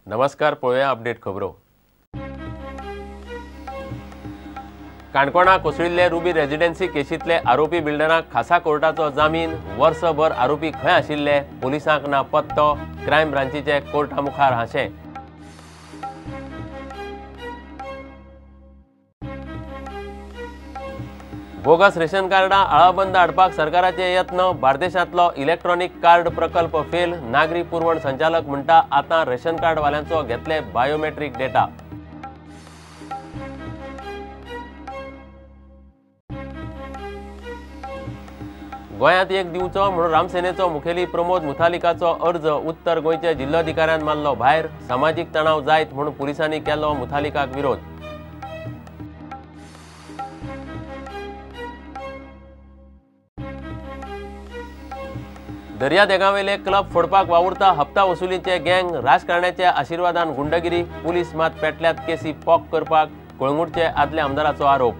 नमस्कार, पळोवया अपडेट खबरो. काणकोणा कोसळिल्ले रुबी रेजिडेन्सी केशींतले आरोपी बिल्डरांक खासा कोर्टाचो जामीन. वर्सभर आरोपी खंय आशिल्ले पुलिसांक ना पत्तो. क्रायम ब्रांचीचे कोर्टा मुखार हांशें. बोगस रेशन कार्डां आळाबंद हाडपाक सरकाराचे यत्न. बार्देशांतलो इलेक्ट्रॉनिक कार्ड प्रकल्प फेल. नागरी पुरवण संचालक म्हणटा आतां रेशन कार्डवाल्यांचो घेतले बायोमेट्रीक डेटा. गोंयांत एक दिवचो म्हणून रामसेनेचो मुखेली प्रमोद मुथालिकाचो अर्ज उत्तर गोंयच्या जिल्लोधिकाऱ्यान मारलो भायर. सामाजीक तणाव जायत म्हणून पुलिसांनी केलो मुथालिकाक विरोध. दर्यादेगांवेले क्लब फोडपाक वावुरता हप्ता वसुलीचे गँग. राजकारण्याच्या आशिर्वादान गुंडगिरी. पुलीस मात पेटल्यात केसी पॉक करपाक. कळंगूटचे आदल्या आमदाराचो आरोप.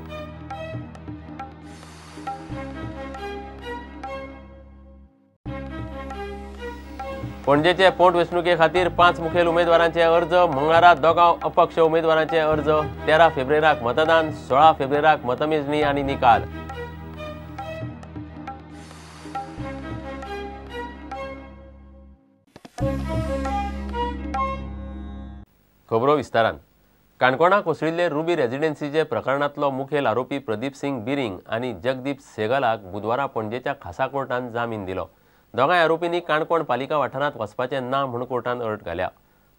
पणजेचे पोटवेंचणुके खातीर 5 मुखेल उमेदवारांचे अर्ज. मंगळारा दोगां अपक्ष उमेदवारांचे अर्ज. 13 फेब्रुवारीक मतदान, 16 फेब्रुवारीक मतमेजणी आनी निकाल. खबरो विस्तारान. काणकोणा कोसळिल्ले रुबी रेजिडेन्सीचे प्रकरणांतलो मुखेल आरोपी प्रदीप सिंग बिरिंग आनी जगदीप सेगलाक बुधवारा पणजेच्या खासा कोर्टान जामीन दिलो. दोगांय आरोपींनी काणकोण पालिका वाठारांत वचपाचें ना म्हूण कोर्टान अट घाल्या.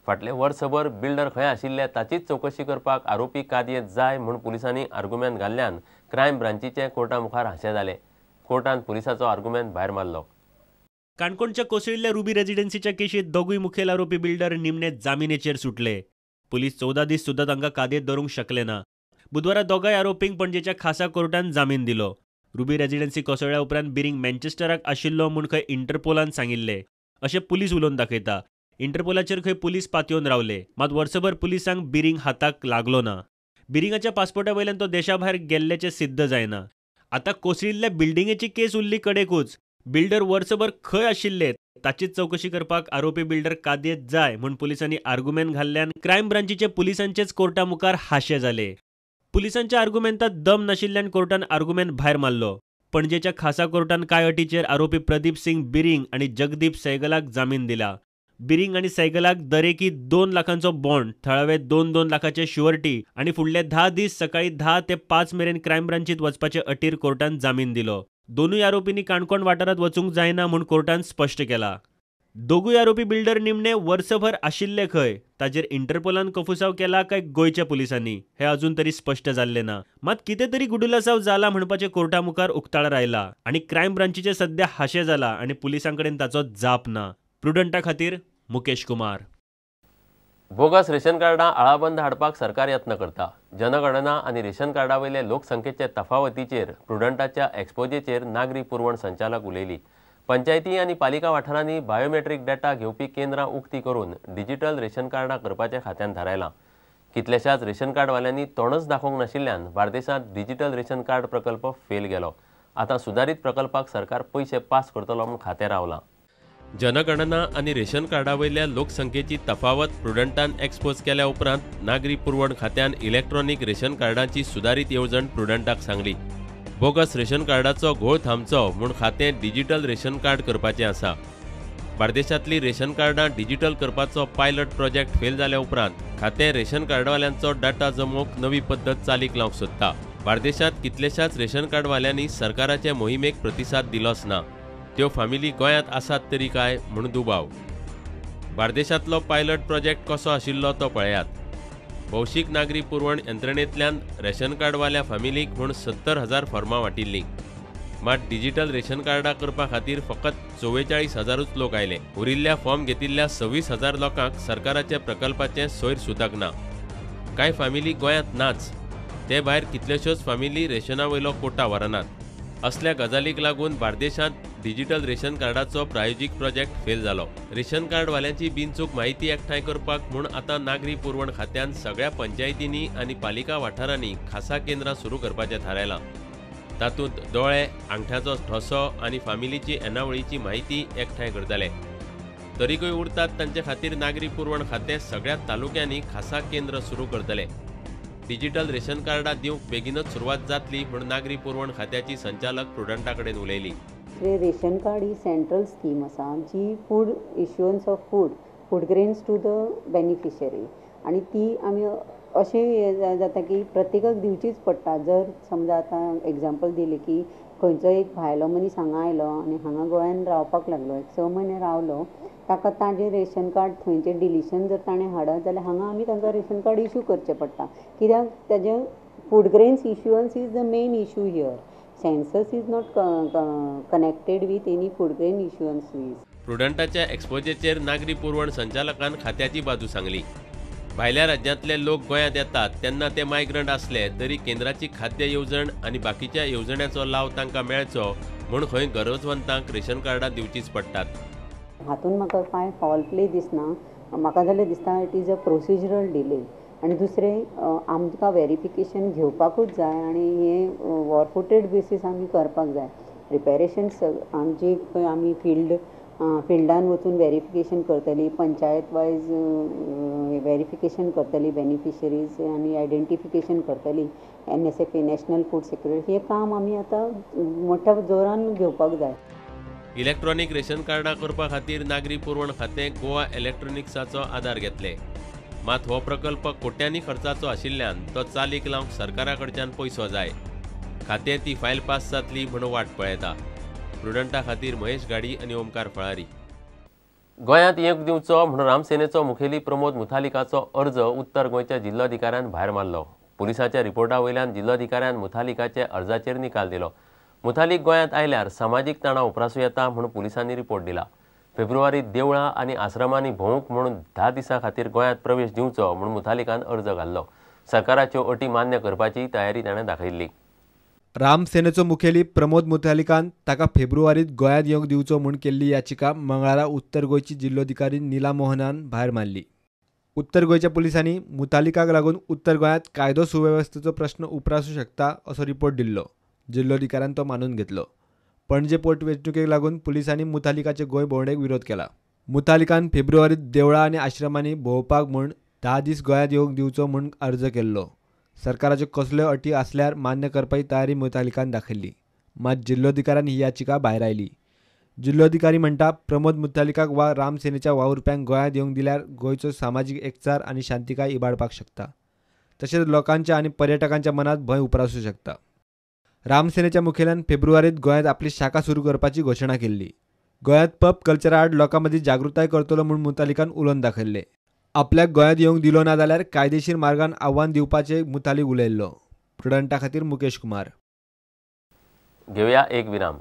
फाटले वर्सभर बिल्डर खंय आशिल्ले ताचीच चवकशी करपाक आरोपी कादयेंत जाय म्हूण पुलिसांनी आर्गुमेंत घाल्ल्यान क्रायम ब्रांचीचे कोर्टा मुखार हांशें जालें. कोर्टान पुलिसाचो आर्गुमेंत भायर मारलो. काणकोणच्या कोसळिल्ल्या रुबी रेजिडेन्सीच्या केशींत दोगूय मुखेल आरोपी बिल्डर निमणे जामिनाचेर सुटले. पुलीस 14 दीस सुद्धा तांकां कादयेंत धरूंक शकले ना. बुधवारा दोगांय आरोपींक पणजेच्या खासा कोर्टान जामीन दिलो. रुबी रेजिडेन्सी कोसळ्ळ्या उपरांत बिरिंग मँचेस्टराक आशिल्लो म्हूण खंय इंटरपोलान सांगिल्लें अशें पुलीस उलोवन दाखयता. इंटरपोलाचेर खंय पुलीस पातयेवन रावले, मात वर्सभर पुलिसांक बिरिंग हाताक लागलो ना. बिरिंगाच्या पासपोर्टा वयल्यान तो देशा भायर गेल्ल्याचें सिद्ध जायना. आतां कोसळिल्ल्या बिल्डिंगेची केस उरली कडेकूच. बिल्डर वर्सभर खंय आशिल्ले ताचीच चवकशी करपाक आरोपी बिल्डर कादयेंत जाय म्हूण पुलिसांनी आर्गुमेंत घाल्ल्यान क्रायम ब्रांचीचे पुलिसांचेच कोर्टा मुखार हांशें जालें. पुलिसांच्या आर्गुमेंतात दम नाशिल्ल्यान कोर्टान आर्गुमेंत भायर मारलो. पणजेच्या खासा कोर्टान कांय अटीचेर आरोपी प्रदीप सिंग बिरिंग आनी जगदीप सैगलाक जामीन दिला. बिरिंग आनी सैगलाक दरेकी 2 लाखांचो बॉन्ड, थळावे 2-2 लाखाचे शुअरिटी आनी फुडले 10 दीस सकाळी 10 ते 5 मेरेन क्रायम ब्रांचीत वचपाचे अटीर कोर्टान जामीन दिलो. दोनूय आरोपींनी काणकोण वाठारांत वचूंक जायना म्हूण कोर्टान स्पश्ट केला. दोगूय आरोपी बिल्डर निमणे वर्सभर आशिल्ले खंय ताचेर इंटरपोलान कफुसाव केला काय गोंयच्या पुलिसांनी हें अजून तरी स्पश्ट जाल्लें ना. मात कितें तरी गुडुलासाव जाला म्हणपाचें कोर्टा मुखार उक्ताडार आयला आनी क्रायम ब्रांचीचें सद्या हांशें जाला आनी पुलिसां कडेन ताचो जाप ना. प्रुडंटा खातीर मुकेश कुमार. बोगस रेशन कार्डां आळाबंद हाडपाक सरकार यत्न करता. जनगणना आनी रेशन कार्डा वयले लोकसंख्येचे तफावतीचेर प्रुडंटाच्या एक्सपोजेचेर नागरी पुरवण संचालक उलयली. पंचायती आनी पालिका वाठारांनी बायोमेट्रीक डेटा घेवपी केंद्रां उक्ती करून डिजिटल रेशन कार्डां करपाचें खात्यान थारायलां. कितल्याशाच रेशन कार्डवाल्यांनी तोंडच दाखोवंक नाशिल्ल्यान बार्देशांत डिजिटल रेशन कार्ड प्रकल्प फेल गेलो. आतां सुदारीत प्रकल्पाक सरकार पयशे पास करतलो म्हूण खातें रावलां. जनगणना आनी रेशन कार्डा वयल्या लोकसंख्येची तफावत प्रुडंटान एक्सपोज केल्या उपरांत नागरी पुरवण खात्यान इलेक्ट्रॉनिक रेशन कार्डाची सुदारीत येवजण प्रुडंटाक सांगली. बोगस रेशन कार्डाचो घोळ थांबचो म्हूण खातें डिजिटल रेशन कार्ड करपाचें आसा. बार्देशांतली रेशन कार्डां डिजिटल करपाचो पायलट प्रोजेक्ट फेल जाल्या उपरांत खातें रेशन कार्डवाल्यांचो डाटा जमोवंक नवी पद्दत चालीक लावंक सोदता. बार्देशांत कितल्याशाच रेशन कार्डवाल्यांनी सरकाराचे मोहिमेक प्रतिसाद दिलोच ना. त्यो फामिली गोंयांत आसात तरी काय म्हूण दुबाव. बार्देशांतलो पायलट प्रोजेक्ट कसो आशिल्लो तो पळयात. भौशीक नागरी पुरवण यंत्रणेंतल्यान रेशन कार्डवाल्या फामिलीक म्हूण 70,000 फॉर्मां वांटिल्लीं. मात डिजिटल रेशन कार्डां करपा खातीर फकत 44,000 लोक आयले. उरिल्ल्या फॉर्म घेतिल्ल्या 26,000 लोकांक सरकाराच्या प्रकल्पाचें सोयर सुतक ना. कांय फामिली गोंयांत नाच. ते भायर कितल्योश्योच फामिली रेशना वयलो कोटा व्हरनात. असल्या गजालीक लागून बार्देशांत डिजिटल रेशन कार्डाचो प्रायोजीक प्रोजेक्ट फेल जालो. रेशन कार्डवाल्यांची बिनचूक म्हायती एकठांय करपाक म्हूण आतां नागरी पुरवण खात्यान सगळ्या पंचायतींनी आनी पालिका वाठारांनी खासा केंद्रां सुरू करपाचें थारायलां. तातूंत दोळे, आंगठ्याचो ठसो आनी फामिलीची येणावळीची म्हायती एकठांय करतले. तरीकय उरतात तांचे खातीर नागरी पुरवण खातें सगळ्या तालुक्यांनी खासा केंद्र सुरू करतले. डिजिटल रेशन कार्डां दिवंक बेगीनच सुरवात जातली म्हूण नागरी पुरवण खात्याची संचालक प्रुडंटा कडेन उलयली. रेशन कार्ड ही सेंट्रल स्कीम आसा जी food issuance of food grains to the beneficiary आनी ती आमी अशें जाता की प्रत्येकाक दिवचीच पडटा. जर समजा आतां एग्जाम्पल दिलें की खंयचो एक भायलो मनीस हांगा आयलो आनी हांगा गोंयान रावपाक लागलो, एक 6 म्हयने रावलो, ताका ताजें रेशन कार्ड थंयचें डिलिशन जर ताणें हाडत जाल्यार हांगा आमी तांकां रेशन कार्ड इशू करचें पडटा. कित्याक ताजें food grains issuance is the main issue here. Census is not connected with any food grain issuance. प्रुडंटाच्या एक्सपोजेचेर नागरी पुरवण संचालकान खात्याची बाजू सांगली. भायल्या राज्यांतले लोक गोंयांत येतात तेन्ना ते मायग्रंट आसले तरी केंद्राची खाद्य येवजण आनी बाकीच्या येवजण्याचो लाव तांकां मेळचो म्हूण खंय गरजवंतांक रेशन कार्डां दिवचीच पडटात. हातून म्हाका कांय फॉल प्ले दिसना. म्हाका जाल्यार दिसता it is a procedural delay. आनी दुसरें आमकां वेरिफिकेशन घेवपाकूच जाय आनी हें वॉरफुटेड बेसीस आमी करपाक जाय. प्रिपेरेशन आमची पळय आमी फिल्डान वचून वेरिफिकेशन करतली, पंचायत वायज वेरिफिकेशन करतली, बेनिफिशरीज आनी आयडेंटिफिकेशन करतली, NSFA national food security हें काम आमी आतां मोठ्या जोरान घेवपाक जाय. इलेक्ट्रॉनीक रेशन कार्डां करपा खातीर नागरी पुरवण खातें गोवा इलेक्ट्रॉनिक्साचो आदार घेतले. मात हो प्रकल्प कोट्यांनी खर्चाचो आशिल्ल्यान तो चालीक लावंक सरकारा कडच्यान पयसो जाय. खातें ती फायल पास जातली म्हूण वाट पळयता. प्रुडंटा खातीर महेश गाडी आनी ओमकार फळारी. गोंयांत येवंक दिवचो म्हूण रामसेनेचो मुखेली प्रमोद मुथालिकाचो अर्ज उत्तर गोंयच्या जिल्लोधिकाऱ्यान भायर मारलो. पुलिसाच्या रिपोर्टा वयल्यान जिल्लोधिकाऱ्यान मुथालिकाच्या अर्जाचेर निकाल दिलो. मुथालिक गोंयांत आयल्यार सामाजीक तणाव उप्रासूं येता म्हूण पुलिसांनी रिपोर्ट दिला. फेब्रुवारीत देवळां आनी आश्रमांनी भोंवूंक म्हूण 10 दिसां खातीर गोंयांत प्रवेश दिवचो म्हूण मुथालिकान अर्ज घाल्लो. सरकाराच्यो अटी मान्य करपाची तयारी ताणें दाखयल्ली. रामसेनेचो मुखेली प्रमोद मुथालिकान ताका फेब्रुवारीत गोंयांत येवंक दिवचो म्हूण केल्ली याचिका मंगळारा उत्तर गोंयची जिल्लोधिकारी नीला मोहनान भायर मारली. उत्तर गोंयच्या पुलिसांनी मुथालिकाक लागून उत्तर गोंयांत कायदो सुवेवस्थेचो प्रश्न उप्रासूं शकता असो रिपोर्ट दिल्लो. जिल्लोधिकाऱ्यान तो मानून घेतलो. पणजे पोटवेंचणुकेक लागून पुलिसांनी मुथालिकाचे गोंय भोंवडेक विरोध केला. मुथालिकान फेब्रुवारीत देवळां आनी आश्रमांनी भोंवपाक म्हूण 10 दीस गोंयांत येवंक दिवचो म्हूण अर्ज केल्लो. सरकाराच्यो कसल्यो अटी आसल्यार मान्य करपाची तयारी मुथालिकान दाखयल्ली. मात जिल्लोधिकाऱ्यान ही याचिका भायर आयली. जिल्लोधिकारी म्हणटा प्रमोद मुथालिकाक वा रामसेनेच्या वावुरप्यांक गोंयांत येवंक दिल्यार गोंयचो सामाजीक एकचार आनी शांतिकाय इबाडपाक शकता. तशेंच लोकांच्या आनी पर्यटकांच्या मनांत भंय उप्रासूं शकता. रामसेनेच्या मुखेल्यान फेब्रुवारीत गोंयांत आपली शाखा सुरू करपाची घोशणा केल्ली. गोंयांत पब कल्चरा आड लोकां मदीं जागृताय करतलो म्हूण मुथालिकान उलोवन दाखयल्लें. आपल्याक गोंयांत येवंक दिलो ना जाल्यार कायदेशीर मार्गान आव्हान दिवपाचें मुथालिक उलयल्लो. प्रुडंटा खातीर मुकेश कुमार. घेवया एक विराम.